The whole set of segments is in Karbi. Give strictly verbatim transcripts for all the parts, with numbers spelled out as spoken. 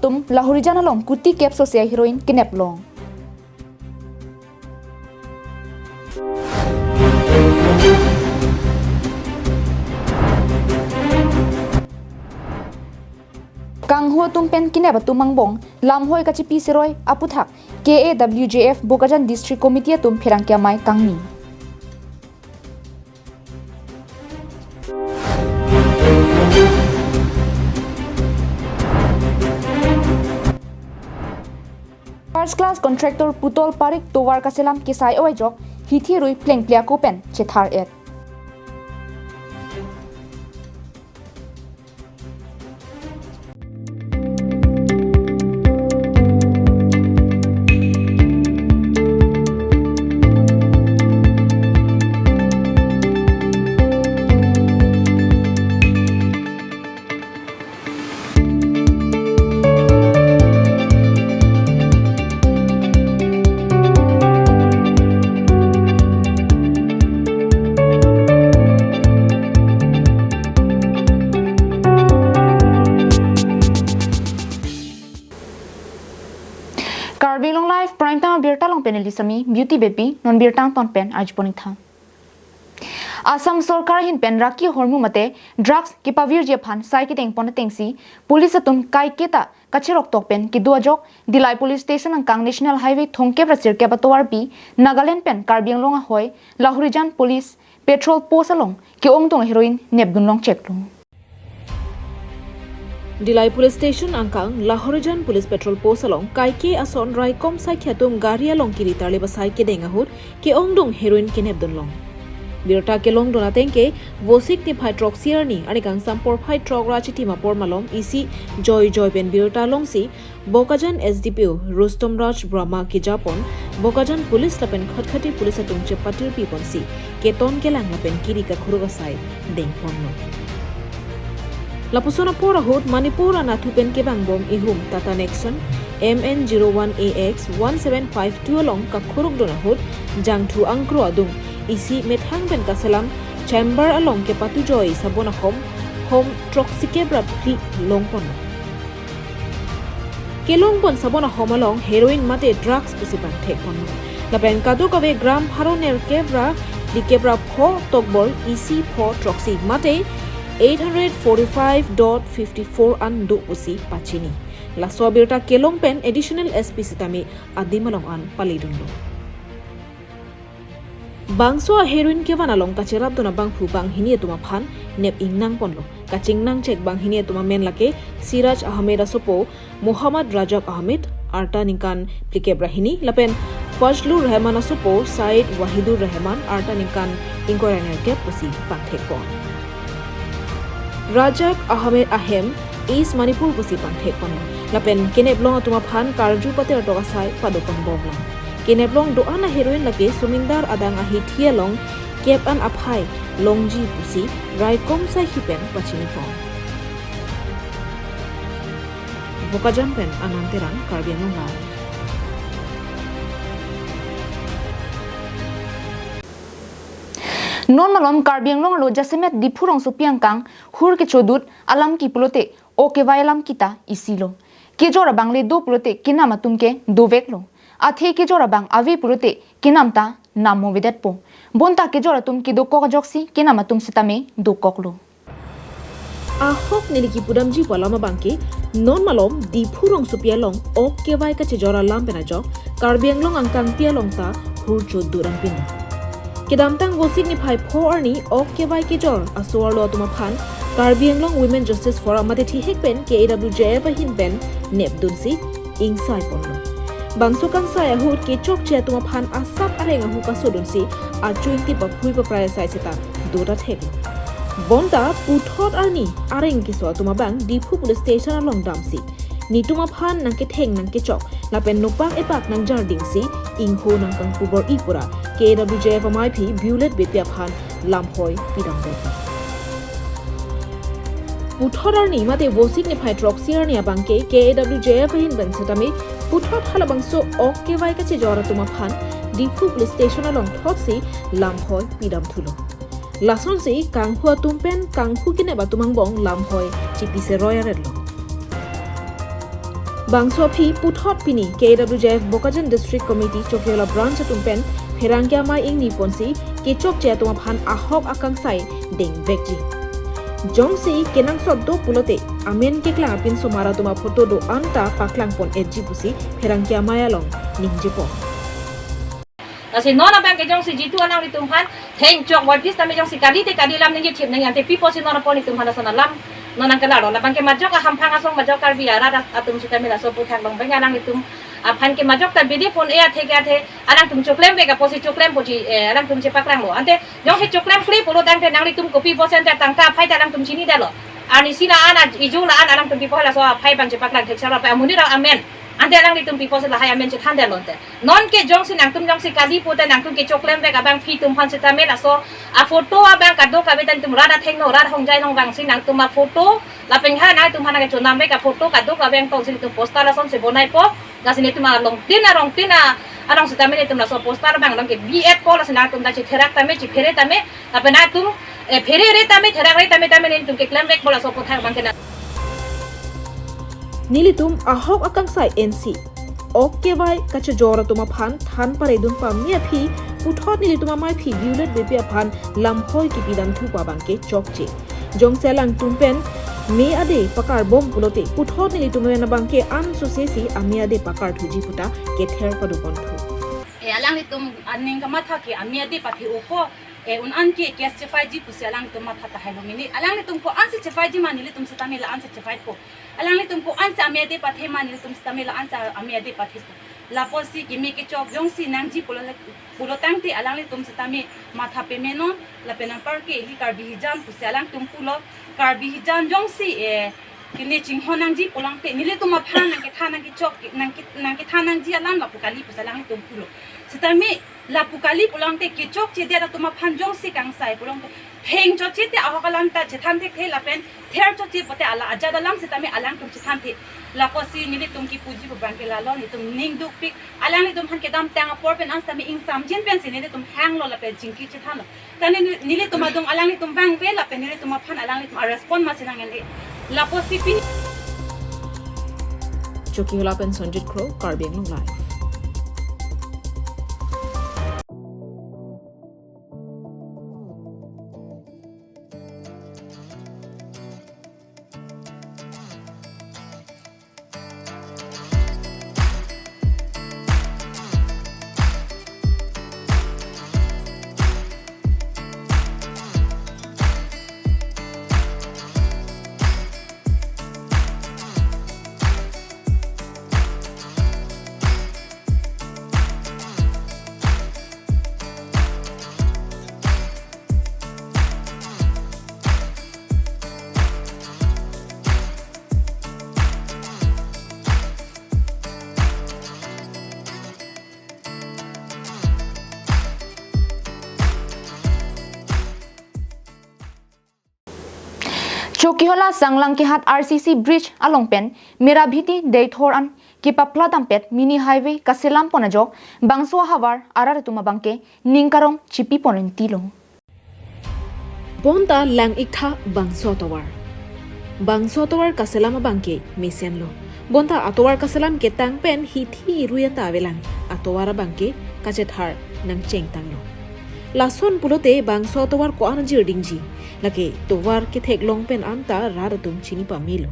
atum Lahorijan along kuti kep sose heroin kenep long. Kanghu atum pen kenep atum angbong lamhoi kachipi seroi aputhak K A W J F Bokajan District Committee atum pherangke amei kangni. First class contractor Putol Parik tovar kaselam kesai oi ajok hithi rui plengple ako pen chethar et. Karbi Anglong Live Prime Time abirta along panelist ami Beauty Beypi, non birta angton pen arjupon itha. Assam Sorkar ahin pen raki ahormu mate drugs kepavirji aphan sai kedeng pon atengsi police atum kaiketa kacherok tok pen kedo ajok Dillai Police Station angkang National Highway thomkep ra sirkep atovarpi Nagaland pen Karbi Anglong ahoi Lahorijan Police Patrol Post along ke-ongdung heroin nepdun long cheklo. Dillai Police Station angkang Lahorijan Police Patrol Post along kaike ason raikom saikhi atum gari along kiri tarlip asai kedeng ahut ke-ongdung heroin kenepdun long. Birta kelongdun ateng ke Vosik niphai throksi arni, arni kangsam porphai throk ra chitim apor malom isi joijoi pen birta longsi Bokajan S D P O Rustom Raj Brahma kejapon Bokajan Police lapen Khatkhati Police atum chepatirpi ponsi keton kelang lapen kiri kakhuruk asai dengponlo. Lapuson apor ahut Manipur anatthu pen kevangbom ihum Tata Nexon M N zero one A X one seven five two along kakhurukdun ahut jangthu angkro adung isi methang pen kaselam chamber along kepatujoi sabon ahom hom throksikep ra phli longponlo. Kelongpon sabon ahom along heroin mate drugs pusi pangthekponlo. Lapen kadokave gram pharo nerkep ra phlikep ra pho tokbor isi pho throksi mate eight hundred forty-five dot fifty-four an do pusi pachini. Laso abirta kelong pen Additional S P sitame adim along an paledunlo. Bangso a-heroin kevan along kacherapdun abangphu banghini atum aphan nep ingnangponlo. Kachingnangchek banghini atum amen lake Siraj Ahmed asopo Muhammad Rajak Ahmed, arta ningkan phlikep ra hini, lapen Fazlur Rahman asopo Said Wahidur Rahman, arta ningkan ingkoi ra nerkep pusi pangthekpon. Rajak Ahmed ahem East Manipur pusi pangthekpon. Lapen keneplong atum aphan karju pater tok asai padoponbomlang. Keneplong do-an a-heroin lake Sumindar adang ahithi along kep an aphai longji pusi raikom saikhi pen pachinipon. Bokajan pen Anand Terang, Karbi Anglong Live. Non malom Karbi Anglong arlo jasemet Diphu rongsopi angkang hur kechodut alam ke pulote ok kevai alam kita isilo. Kejor abang le do pulote kenam atum ke doveklo. Athe kejor abang ave pulote kenam ta nam movedetpo. Bonta kejor atum kedokok ajoksi kenam atum sitame dokoklo. Ahok neli kipudamji pu alam abang ke non malom Diphu rongsopi along ok kevai kachejor alam pen ajok Karbi Anglong angkangpi along ta hur chodut anpin. Kedamtang Vosik niphai pho arni ok kevai kejor aso arlo atum aphan Karbi Anglong Women Justice Forum mate thihek pen K A W J F ahin pen nepdunsi ingsaiponlo. Bangso kangsai ahut kechokche atum aphan asap areng ahu kasodunsi achu ingti paphui paprai asai seta dota thek. Bonta puthot arni areng keso atum abang Diphu Police Station along damsi nitum aphan nangketheng nangkechok lapen nupang epak nangjardingsi ingho nangkangpubor-i pura K A W J F amaiphi Bullet Beypi aphan lamhoi pidamdet. Puthot arni mate Vosik niphai throksi arni abang ke K A W J F ahin pen setame puthot halabangso ok kevai kachejor atum aphan Diphu Police Station along thotsi lamhoi pidamthulo. Lasonsi kanghu atum pen kanghu kenep atum angbong lamhoi chipi seroi aretlo. Bangso aphi puthot pini K W J F Bokajan District Committee Chokihola Branch atum pen pherangke amei ingni ponsi kechokche atum aphan ahok akangsai dengvekji. Jongsi kenangsot do pulote amen keklang apinsomar atum aphoto do-an ta paklang pon-etji pusi pherangke amei along ningjepo. Lasi non abang ke jongsi jitu alanglitum aphan thengchok boi pis tame jongsi kali te kali lam ningje thip ningje ante pi pusi non apon itum aphan ason alam non nangkelar lo. Labang ke majok ahamphang asong majok Karbi arat atum sitame laso aputhak long bang alanglitum aphan ke majok ta bidi phone e athe ke athe alangtum choklemvek apotsi choklem pusi, eh, alangtum chepaklang lo. Ante jongsi choklemkle pulo tangte nanglitum kopi pusi ante tangka aphai ta alangtum chinidetlo. Arnisi la-an, ijun la-an alangtum pi pusi laso aphai abang chepaklang thekser lo pe amonit amen. Ante alanglitum pi pusi lahai amen chethandetlo ante. Non ke jongsi nangtum jongsi kali pute nangtum kechoklemvek abang aphi atum aphan sitame laso aphoto abang kadokave ta nelitum rat athengno rat ahongjai along vangsi nangtum aphoto lapen ha nangtum aphan nangkechonamvek aphoto kadokave angtong si nelitum poster asonsi bonaipo. Lasi nelitum alongtin arongtin along sitame nelitum laso poster abang along kebi-etpo, lasi nangtum ta chetherak tame chephere tame lapen nangtum, eh, pherere tame therakre tame tame nelitum keklemvekpo laso aputhak abang ke nang. Nelitum ahok akangsai ensi ok kevai kachojor atum aphan than paredun pame aphi puthot nelitum amei aphi Violet Beypi aphan lamhoi kipidamthu pu abang ke chokche. Jongsi alangtum pen me ade pakarbom pulote puthot nelitum amen abang ke ansose si ame ade pakarthuji puta kether padoponthu. E alanglitum aning kamatha ke ame ade pathe-opo. E un-an ke case chephaiji pusi alangtum matha tahai lo mini. Alanglitum ko-ansi chephaiji ma nelitum sitame la-ansi chephaipo. Alanglitum ko-ansi ame ade pathe ma nelitum sitame la-ansi ame ade pathepo. Lapusi kimi kechok jongsi nangji pulo, pulo tangte alanglitum sitame matha pemenon lapen anpar ke ili Karbi hijan pusi alangtum pulo. Karbi hijan jongsi, eh, kini chinghon nangji pulo tangte nelitum aphan nangkethan nangkechok nangke, nangkethan nangji alam lapu kali pusi alangtum pulo. Sitame lapu kali pulo tangte kechokchedet atum aphan jongsi kangsai pulo tangte thengchokche te ahok alam ta chethan thekthe lapen therchokche pute ala ajat alam sitame alangtum chethan the. Lapusi nelitum kipuji pu abang ke lalo, nelitum ning dukpik. Alanglitum aphan kedamtang apor pen an sitame ingsamjin pensi nelitum hanglo lapen chingki chethanlo. Tane neli, nelitum adung alanglitum vangve lapen nelitum aphan alanglitum arespond masi nang-en-e. Lapusi pi. Chokihola pen Sonjit Kro, Karbi Anglong Live. Chokihola Sanglang Kehat R C C Bridge along pen Merabhiti Deithor an kepapla dampet mini highway kaselam pon ajok bangso ahavar arat atum abang ke ning karong chipi pon rinti lo. Bonta lang-iktha bangso atovar. Bangso atovar kaselam abang ke mesen lo. Bonta atovar kaselam ketang pen hithi irui anta avelang. Atovar abang ke kachethar nangchengtang lo. Lason pulote bangso atovar ko-an ajir dingji. Lake tovar ketheklong pen anta rat atum chini pame lo.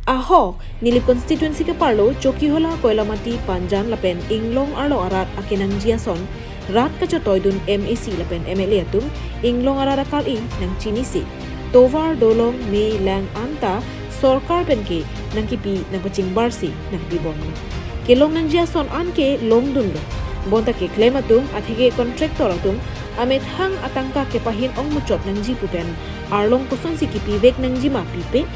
Ahok, Nilip constituency keparlo Chokihola, Koilamati, Panjan lapen Inglong arlo arat akenangji ason rat kachetoidun M A C lapen M L A atum Inglong arat akal-i nangchinisi tovar dolong me lang anta sorkar pen ke nangkipi nangpachingbarsi nangpibomlo. Kelong nangji ason an ke longdunlo. Bonta keklem atum atheke contractor atum amethang atangka kepahin ongmuchot nangji pu pen arlong kosonsi kipivek nangjima pipe,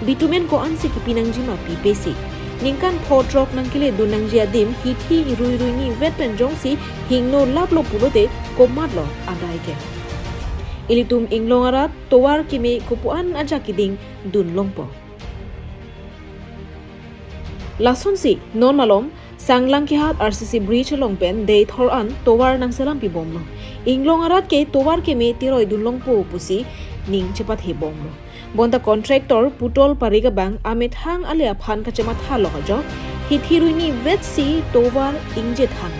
bitumen ko-ansi kipi nangjima pipesi. Ningkan pho throk nangkeledun nangji adim hithi irui rui ni vet pen jongsi hingno laplo pulote komatlo adai ke. Ilitum Inglong arat tovar keme kopuan ajak keding dunlongpo. Lasonsi non malom Sanglang Kehat R C C Bridge along pen Deithor an tovar nangselam pibomlo. Inglong arat ke tovar keme tiroidunlongpo pusi ning chepathebomlo. Bonta contractor Putol Parikh abang amethang ale aphan kachematha lok ajok, hithi ruini vetsi tovar ingje thang.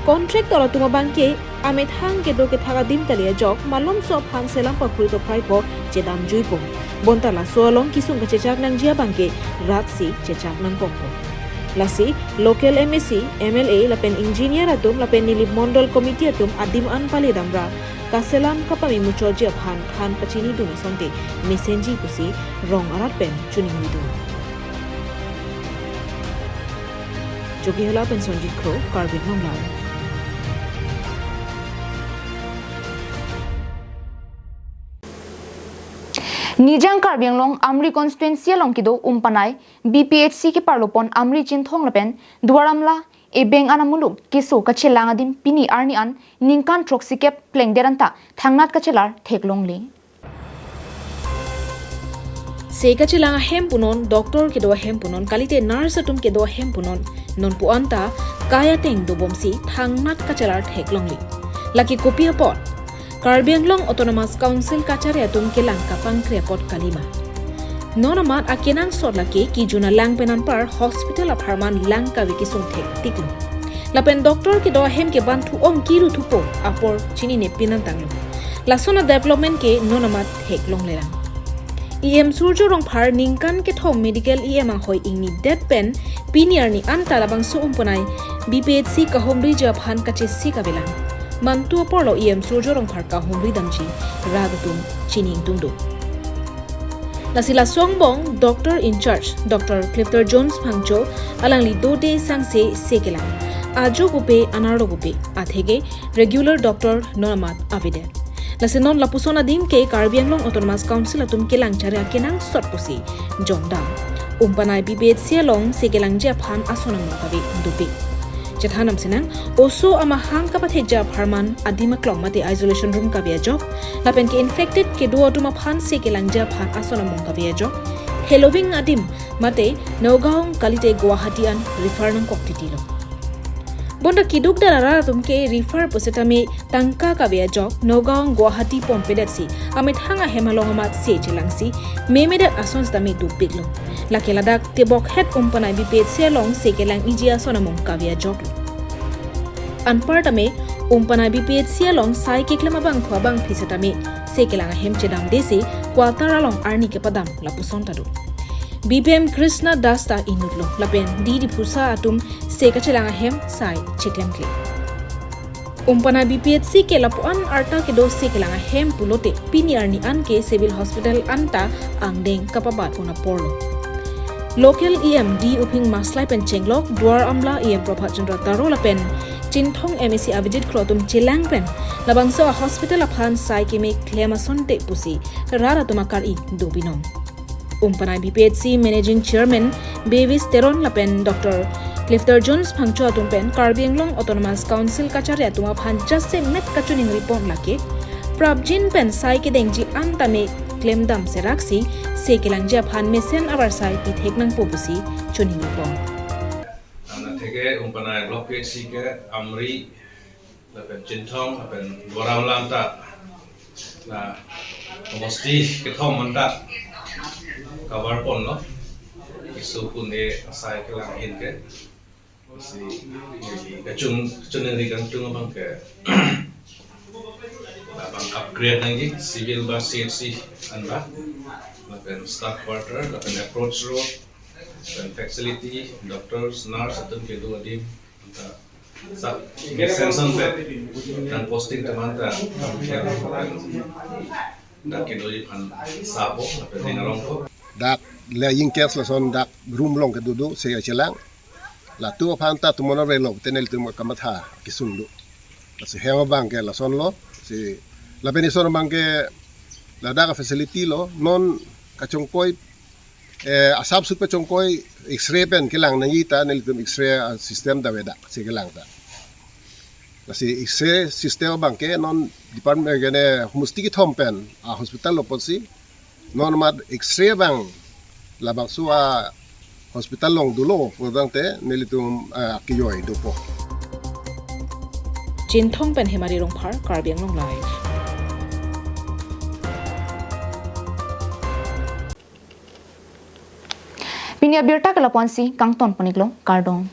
Contractor atum abangke amethang kedo kethak adim kali ajok, malomso aphan selam paphri topraipo, chedamjuipo. Bonta laso along kesung kachechak nangji abangke ratsi chechak nangkokpo. Lasi local M A C, M L A lapen engineer atum lapen neli mondol committee atum adim an pale damra kaselam kapame muchotji aphan than pachinidun asonte mesenji pusi rong arat pen chiningripon. Joki Hela pen Sonjit Kro, Karbi Anglong Live. Nijang Karbi Anglong Amri constituency along kedo Umpanai B P H C keparlopon Amri Chinthong lapen Duar Amla ebeng an amuluk keso kachelang adim pini arni an ningkan throksikep plengdet anta thangnat kachelar theklongle. Se kachelang ahem punon, doctor kedo ahem punon, kalite nurse atum kedo ahem punon, nonpu anta kai ateng dobomsi thangnat kachelar theklongle. Lake kopi apot? Karbi Anglong Autonomous Council kachari atum kelang kapangkre apot kalima. Non amat akenangsot lake kejun alang pen anpar hospital apharman lang kave kesung thektiklo. Lapen doctor kedo ahem ke banthu ong kiru thupo apor chinine pinantanglo. Lason a-development ke non amat theklonglelang. E M Surjya Rongphar ningkan kethom medical E M ahoi ingnidet pen pini arni anta labangso Umpanai B P H C kahumriji aphan kachesik avelang. Mantu aporlo E M Surjya Rongphar kahumri damji rat atum chini ingtungdun. Lasi laso angbong doctor in charge, Doctor Clifton Jones Phangcho, alangli dode sangse se kelang. Ajo pupe, anerlo pupe, atheke regular doctor non amat avedet. Lasi non lapuson adim ke Karbi Anglong Autonomous Council atum kelang chari akenangsot pusi jongdam. Umpanai B P H C along se kelangji aphan ason among kave dopik. Chethan damsinang, oso amahang kapathekji apharman adim aklong mate isolation room kave ajok, lapen ke infected kedo atum aphan se kelangji aphan ason among kave ajok, heloving adim mate Nagaon kalite Guwahati an refer nangkok titilo. Bonta keduk dara atum ke refer pusitame tangka kave ajok Nagaon Guwahati ponpedetsi amethang ahem along amat se chelangsi memedet ason sitame dopiklo. Lake ladak tebokhet Umpanai B P H C along se kelang iji ason among kave ajoklo. Anpartame Umpanai B P H C along sai keklem abangphu abangphi sitame se kelang ahem chedamdesi quarter along arni kepadam lapuson ta do. B P M Krishna Das ta inutlo lapen D D Phusa atum se kachelang ahem sai cheklemkle. Umpanai B P H C ke lapu-an arta kedo se kelang ahem pulote pini arni an ke civil hospital anta angdeng kapabat pon aporlo. Local E M D Uphing Maslai pen chenglok, Duar Amla E M Prabhat Chandra Taro lapen Chinthong M A C Abhijit Kro atum chelang pen labangso a-hospital aphan sai keme klem asonte pusi rat atum akari do binong. Umpanai B P H C Managing Chairman Bevis Teron lapen Doctor Clifton Jones Phangcho atum pen Karbi Anglong Autonomous Council kachari atum aphan jasemet kachiningripon lake prapjin pen sai kedengji an tame klemdam seraksi se kelangji aphan mesen abar sai pithek nangpo pusi chiningripon. Ana theke Umpanai Block P H C ke Amri, lapen Chinthong, lapen Duar Amla anta, na, homosti kethom anta cover ponlo. Isu pun e asai kelang ahin ke. Si, neli kachung, kachuningri kangtung abang ke, abang upgrade nangji, civil ba C H C anba, lapen staff quarter, lapen approach road, lapen facility, doctors, nurse atum kedo adim, anta sa, extension pe, dan posting teman ta, ya, lapen dak kedoji aphan sabo, lapen ning arongpo. Dak le ingkes lason dak room along kedo do, se chelang. Latum aphan ta tumon averlo, te nelitum kamatha kesung do. Lasi hem abang ke lasonlo, si lapen ison abang ke ladak a-facility lo, non kachongpoi, eh, asap suk pachongpoi X-ray pen kelang nangji ta nelitum X-ray, ah, system ta avedak, si kelang ta. Lasi X-ray system abang ke non department ke ne homosti kethom pen a-hospital lo pusi, non amat X-ray abang labangso a-hospital along dolo pulotangte nelitum, ah, kejoi dopo. Chinthong pen Hemari Rongphar, Karbi Anglong Live. Abirta ke lapu-ansi kangton pon-iklo, kardom.